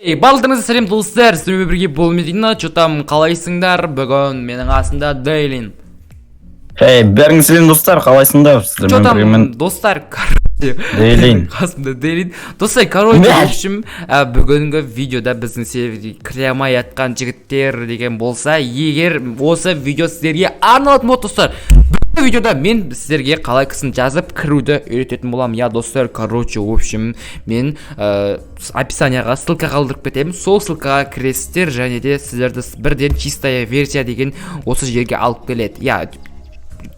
Ей, барлықтарыңызға сәлем, достар! Сіздермен бірге бұл Медина. Чё там, қалайсыңдар? Бүгін менің қасымда Дейлин. Эй, бәріңе сәлем, достар, қалайсыңдар? Чё Сіздермен там, бірге мен достар, короче, Дейлин. Қасымда Дейлин. Достар, короче, Мә. в общем, бүгінгі видеода біздің серверге кіре алмай жатқан жігіттер деген болса, егер осы видео сіздерге арналатын болады, достар. Бүгінгі видеода мен сіздерге қалай кісін жазып кіруді үйрететін боламын. Я, достар, короче, в общем, мен описанияға ссылка қалдырып кетемін. Сол ссылкаға кіресіздер және де сіздерді бірден чистая версия деген осы жерге алып келеді. Я,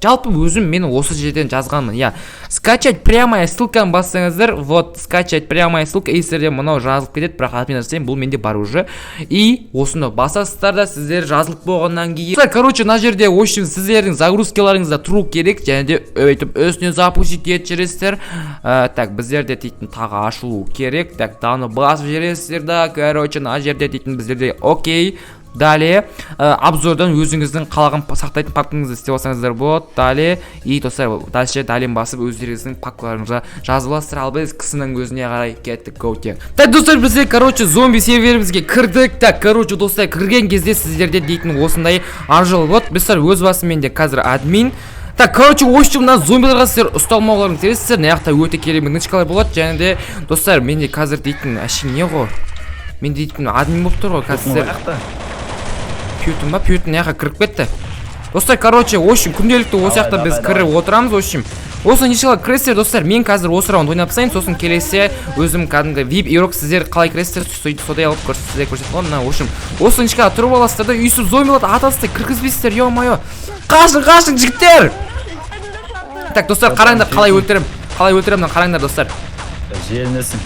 жалпы өзім мен осы жерден жазғанмын, иә. Скачать прямая ссылканы бассаңыздар, вот, скачать прямая ссылка, и сіздерде мынау жазылып кетеді, бірақ отмена жасаймын, бұл менде бар уже. И осыны басасыздар да, сіздер жазылып болғаннан кейін, короче, мына жерде, в общем, сіздердің загрузкаларыңызда тұру керек және де өйтіп үстіне запустить етіп жібересіздер. Так, біздерде дейтін тағы ашылу керек. Так, даны басып жібересіздер да, короче, мына жерде дейтін біздерде окей. Далее, обзордан өзіңіздің қалаған сақтайтын папкаңызды істеп алсаңыздар болады. Далее, и достар, дальше далее басып, өздеріңіздің папкаларыңызға жазып аласыздар. Ал біз кісінің өзіне қарай кеттік, го. Так, достар, бізде, короче, зомби серверімізге кірдік. Так, короче, достар, кірген кезде сіздерде дейтін осындай аржыл болады. Достар, өз басым менде қазір админ. Так, короче, в общем, мына зомбиларға сіздер ұсталмауларыңыз керексіздер. Мына жақта өте керемет нычкалар болады және де, достар, менде қазір дейтін әшейін не ғой, мен дейтін админ болып тұр ғой қазір сіздер. Пютін ба, Пютін мына жаққа кіріп кетті. Достар, короче, в общем, күнделікті осы жақта Давай, біз давай. кіріп отырамыз. В общем, осы нешеға кіресіздер, достар? Мен қазір осы раунд ойнап тастайын, сосын келесі өзім кәдімгі вип игрок, сіздер қалай кіресіздер, сөйтіп содай алып сіздерге көрсетіп боламын. Мына, в общем, осы нешеға тұрып аласыздар да, өйстіп зомбиларды атасыздар, кіргізбейсіздер. Е мое, қашың, қашың, жігіттер! Так, достар, қараңдар, қалай өлтіремін, қалай өлтіремін, мына қараңдар, достар. Желінесің.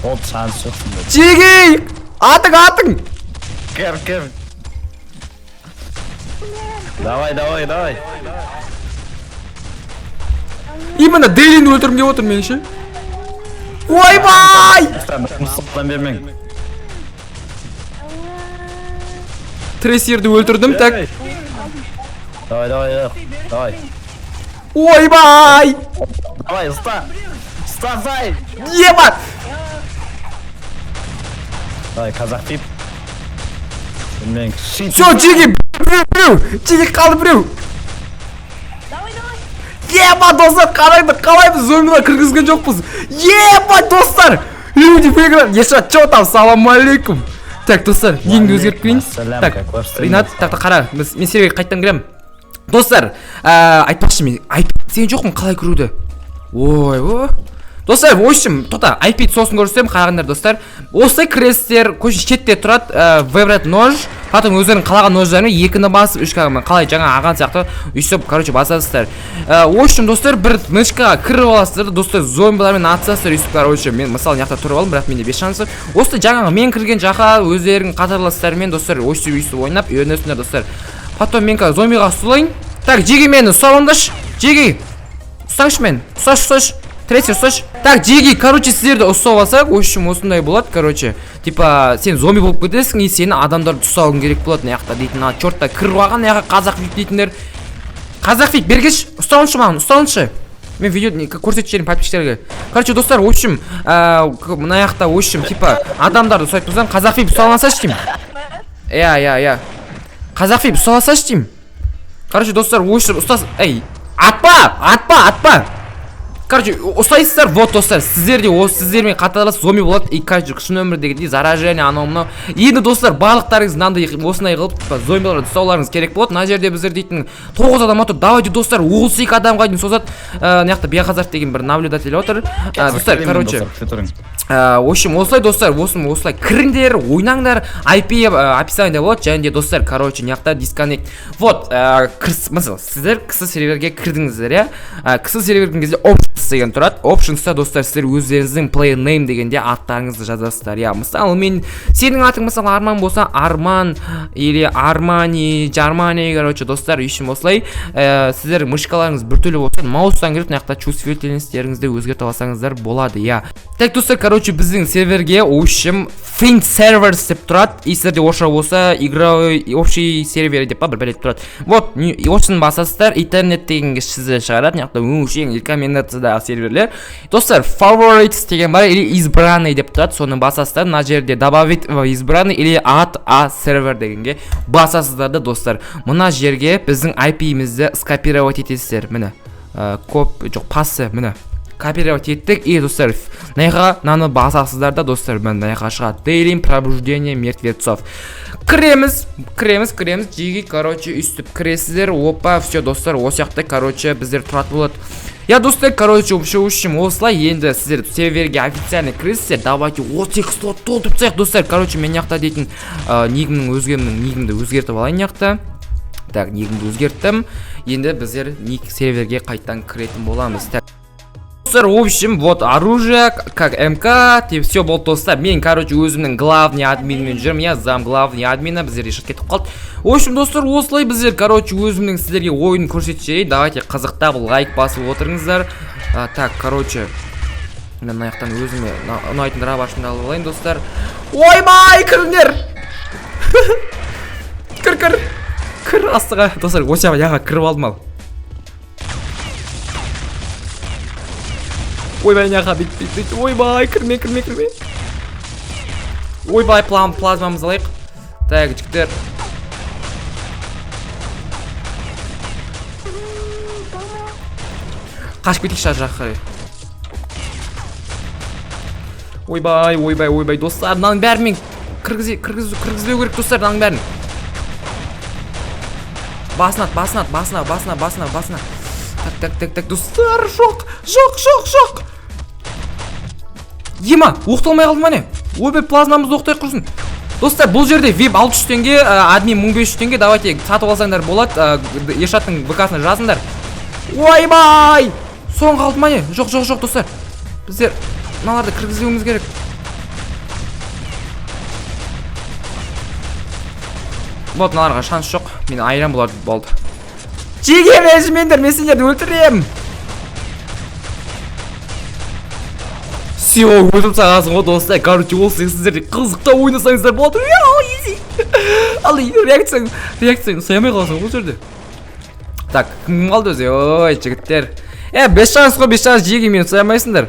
Болды, шанс жоқ сенде. Жеги, атың, атың! Кір, кір. Давай, давай, давай. Именно Дейлинді өлтіргім келіп отыр мен ше. Ойбай! Мысықтан бермең. Трейсерді өлтірдім, так. Давай, давай, давай. Ойбай! Давай, ұста. Ұстасай. Еба! Давай, қазақ тип. Мен щит. Все, жеги, біреу, біреу, жеги, қалды біреу. Давай, давай. Еба, достар, қараңдар, қалай біз зомбилар кіргізген жоқпыз. Еба, достар, люди выиграли. Еша, чё там, салам алейкум. Так, достар, неңді өзгертіп келейін. Ассалям, Так, как ваш Ринат, так, так, қара, біз, мен серверге қайтадан кіремін. Достар, айтпақшы, мен айтып істеген жоқпын қалай кіруді. Ой, ой. Достар, в общем, тоқта, IP сосын көрсетемін, қараңдар, достар. Осылай кіресіздер, көше шетте тұрады, выбрать нож, потом өздерің қалаған нождарымен екіні басып, үш мен қалай жаңа аған сияқты, өйстіп, короче, басасыздар. В общем, достар, бір нычкаға кіріп аласыздар, достар, зомбилармен атысасыздар, өйстіп, короче, мен мысалы мына жақта тұрып алдым, бірақ менде бес шансы. Осы жаңағы мен кірген жаққа өздерің қатарластарымен, достар, өйстіп өйстіп ойнап үйренесіңдер, достар. Потом мен қазір зомбиға ұсталайын. Так, жеги, мені ұстап алыңдаршы. Жеги. Ұстаңшы мені. Ұсташы, ұсташы. Третий, ұсташы. Так, жеги, короче, сіздерді ұстап алсақ, в общем, осындай болады, короче. Типа, сен зомби болып кетесің, и сені адамдарды ұстауың керек болады мына жақта дейтін. А, черт та кіріп алған мына жаққа қазақ вип дейтіндер. Қазақ вип, бергеш, ұсталыңшы маған, ұсталыңшы. Мен видео көрсетіп жіберейін подписчиктерге. Короче, достар, в общем, мына жақта, в общем, типа, адамдарды ұстайтын болсаң, қазақ вип, ұстап алсашы деймін. Иә, иә, иә. Қазақ вип, ұстап алсашы деймін. Короче, достар, в общем, ұстас, ей, атпа, атпа, атпа. Короче, ұстайсыздар, вот, достар, сіздер де осы сіздермен қатарлас зомби болады. И, короче, шын өмірдегідей заражение, анау мынау. Енді, достар, барлықтарыңыз мынандай осындай қылып, типа, зомбиларды ұстауларыңыз керек болады. Мына жерде біздер дейтін тоғыз адам отыр. Давайте, достар, 32 адамға дейін созады. Мына жақта Бияқазар деген бір наблюдатель отыр. Достар, короче, в общем, осылай, достар, осылай кіріңдер, ойнаңдар. IP описаниеде болады және де, достар, короче, мына жақта disconnect. Вот, мысалы, сіздер кісі серверге кірдіңіздер, иә? Кісі серверге кірген кезде options деген тұрады. Optionsта, достар, сіздер өздеріңіздің player name дегенде аттарыңызды жазасыздар, иә. Мысалы, мен сенің атың, мысалы, Арман болса, Арман или Армани, Жармани, короче, достар, в общем, осылай, сіздер мышкаларыңыз біртүрлі болса, маустан кіріп, мына жақта чувствительностьтеріңізді өзгертіп алсаңыздар болады, иә. Так, достар, короче, біздің серверге, в общем, Find Servers деп тұрады. И сіздерде орысша болса, игровой общий сервер деп па бір бәле тұрады. Вот, осыны басасыздар, интернет дегенге сізді шығарады. Мына жақта өңшең рекомендацияда баяғы серверлер. Достар, favorites деген бар или избранный деп тұрады, соны басасыздар. Мына жерде добавить в избранный или add a server дегенге басасыздар да, достар. Мына жерге біздің IP-мізді скопировать етесіздер. Міне, коп, жоқ, пассы, міне. Копировать еттік. И достар, мына мынаны басасыздар да, достар, міне мына жаққа шығады. Daily пробуждение мертвецов. Кіреміз, кіреміз, кіреміз. Жиги, короче, үстіп кіресіздер. Опа, все, достар, осы жақта, короче, біздер тұратын болады. Я, достар, короче, в общем, осылай енді сіздер серверге официально кіресіздер. Давайте 32 слот толтырып тастайық, достар. Короче, мен жақта дейтін нигімнің өзгемнің нигімді өзгертіп алайын жақта. Так, нигімді өзгерттім. Енді біздер ник серверге қайтадан кіретін боламыз. Так. Достар, в общем, вот оружие, как МК, тип, все болды, достар. Мен, короче, өзімнің главный админмен жүрмін, я зам главный админа, біздер решит кетіп қалды. В общем, достар, осылай біздер, короче, өзімнің сіздерге ойын көрсетіп жіберейін. Давайте қызықтап лайк басып отырыңыздар. Так, короче, мен мына жақтан өзіме ұнайтын дробашымды алып алайын, достар. Ойбай, кіріңдер! Кір, кір. Кір астыға. Достар, осы жаққа кіріп алдым ал. Ойбай, мына бит, бит, бит. Ойбай, кірме, кірме, кірме. Ойбай, плазмамызды алайық. Так, жігіттер. Қашып кетейікші ар жаққа қарай. Ойбай, ойбай, ойбай, достар, мынаның бәрін мен кіргізбеу керек, достар, мынаның бәрін. Басына ат, басына ат, басына, басына, басына, басына. Так, так, так, так, достар, жоқ, жоқ, жоқ, жоқ. Ема, оқталмай қалды ма не? Ойбай, плазмамызды оқтай құрсын. Достар, бұл жерде VIP 600 теңге, админ 1500 теңге. Давайте сатып алсаңдар болады. Ершаттың ВК-сына жазыңдар. Ойбай! Соң қалды ма не? Жоқ, жоқ, жоқ, достар. Біздер мыналарды кіргізуіміз керек. Вот, мыналарға шанс жоқ. Мен айырам бұларды, болды. Жеге режимендер, мен сендерді өлтірем. Все, өлтіріп тастағансың ғой, достар. Короче, ол сіздер қызықтап ойнасаңыздар болады. Изи. Ал реакцияң ұстай алмай қаласың ғой бұл жерде. Так, кім қалды өзі? Ой, жігіттер. 5 шанс қой, 5 шанс жеге мені ұстай алмайсыңдар.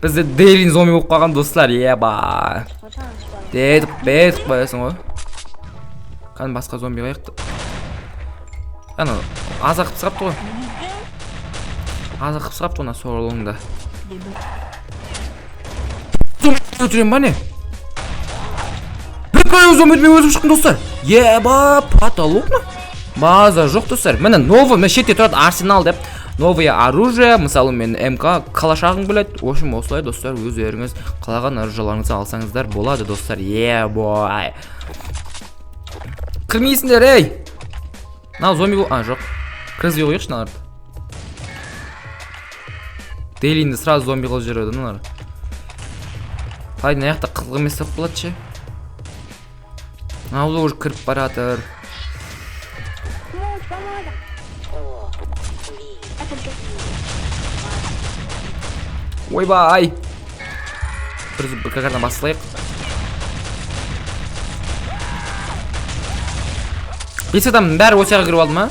Бізде Дейлин зомби болып қалған, достар. Еба. Дедіп, бетіп қоясың ғой. Кәдімгі басқа зомби қаяқты? Ана, азақ қып сығапты ғой. Азақ қып сығапты ғой ана сорлыңда. Зомби өлтірем ба не? Бір қой зомби мен өзім шықтым, достар. Еба, потолок ма? База жоқ, достар. Міне новый, міне шетте тұрады арсенал деп. Новое оружие, мысалы мен МК калашағым келеді. В общем, осылай, достар, өздеріңіз қалаған оружиеларыңызды алсаңыздар болады, достар. Ебой. Кірмейсіңдер, ей! Мынау зомби бол-, а, жоқ. Кіргізбей қояйықшы мыналарды. Дейлинді сразу зомби қылып жібереді мыналар. Қалай, мына жақта қызық емес болып қалады ше. Мынау да уже кіріп баратыр. Ойбай! Бір картаны басылайық. 5 адам бәрі осы жаққа кіріп алды ма?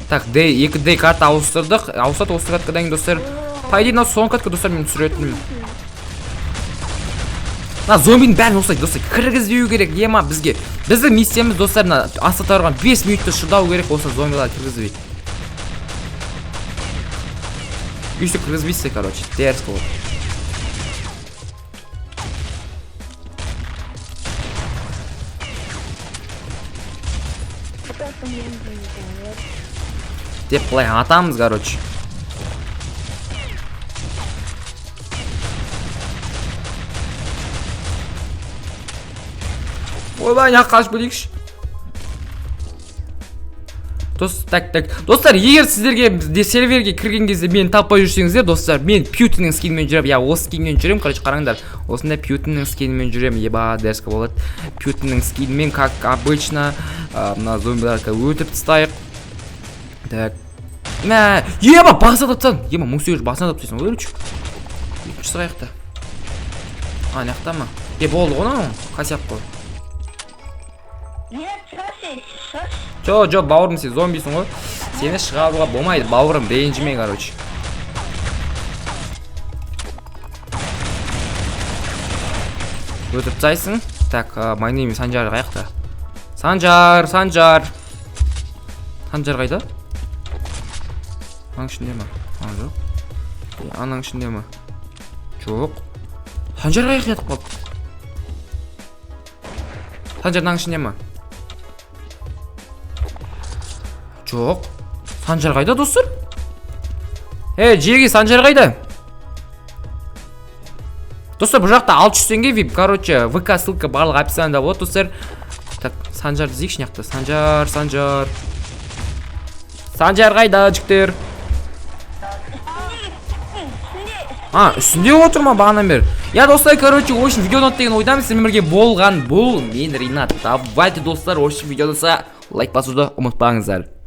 Так, D, 2 D карта ауыстырдық. Ауысады осы каткадан кейін, достар. По идее, мынау соңғы катка, достар, мен түсіретінім. Мына зомбидің бәрін осылай, достар, кіргізбеу керек, ема бізге. Біздің миссиямыз, достар, мына астта тұрған 5 минутты шыдау керек, осы зомбиларды кіргізбей. Өйстіп кіргізбейсіздер, короче, дерзко болады. Деп былай атамыз, короче. Ойбай, мына жаққа қашып кетейікші. Дос, так, так. Достар, егер сіздерге де серверге кірген кезде мені таппай жүрсеңіздер, достар, мен Пьютиннің скинімен жүремін. Я осы скинмен жүремін, короче, қараңдар. Осындай Пьютиннің скинімен жүремін. Еба, дерзко болады. Пьютиннің скинімен, как обычно, мына зомбиларды өлтіріп тастайық. Так. Мә, еба, басына тапсаң. Ема, 1800 басына тапсайсың, короче. Екіншісі қаяқта? А, мына жақта ма? Е, болды ғой мынау, косяк қой. Жо, жо, бауырым, сен зомбисің ғой. Сені шығаруға болмайды, бауырым, ренжіме, короче. Өтіп тастайсың. Так, my name is Санжар қаяқта? Санжар, Санжар. Санжар қайда? Ананың ішінде ма? А, жоқ. Е, ананың ішінде ма? Жоқ. Санжар қаяқта кетіп қалды? Санжар мынаның ішінде ма? Жоқ. Санжар қайда, достар? Ей, жеге, Санжар қайда? Достар, бұл жақта 600 теңге вип, короче, ВК ссылка барлығы описанияда болады, достар. Так, Санжарды іздейікші мына жақта. Санжар, Санжар. Санжар қайда, жігіттер? А, үстінде отыр ма бағанадан бері? Я, достар, короче, в общем, видео ұнады деген ойдамын. Сіздермен бірге болған бұл мен, Ринат. Давайте, достар, в общем, видео ұнаса, лайк басуды ұмытпаңыздар.